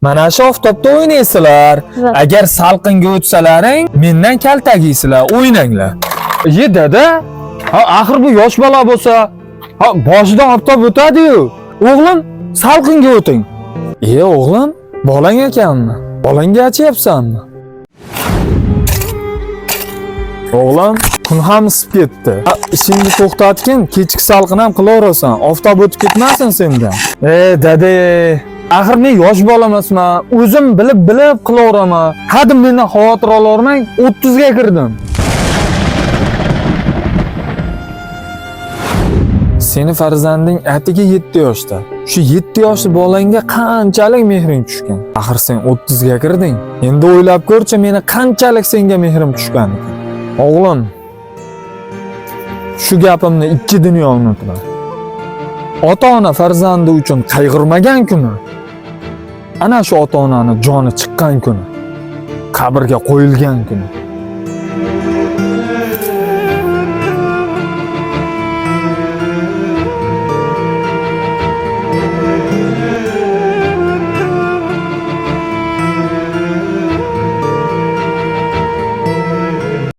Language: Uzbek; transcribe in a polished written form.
Mana shu oftobda o'ynaysizlar. Agar salqinga o'tsalaring, mendan kaltak yeysizlar, o'ynanglar. Ye dada, ha axir bu yosh bola bo'lsa, ha boshidan oftob o'tadi-yu. O'g'lim, salqinga o'ting. E o'g'lim, bolang ekanmi? Bolangga achyapsanmi? O'g'lim, kun ham isib ketdi. Ha, ishingni to'xtatgin, kechki salqin ham qilaverasan. Oftob o'tib ketmasin sendan. E, dada, axir men yosh bola emasman. O'zim bilib-bilib qilaveraman. Hadim mendan xavotir olavermang, 30 ga kirdim. Seni farzanding atigi 7 yoshda. Shu 7 yoshli bolangga qanchalik mehring tushgan? Axir sen 30 ga kirding. Endi o'ylab ko'rchi, meni qanchalik senga mehrim tushgan ekan. O'g'lim, shu gapimni ikki dunyo unutma. Ota-ona farzandi uchun qayg'urmagan kuni, ana shu ota-onani joni chiqqan kuni, qabrga qo'yilgan kuni.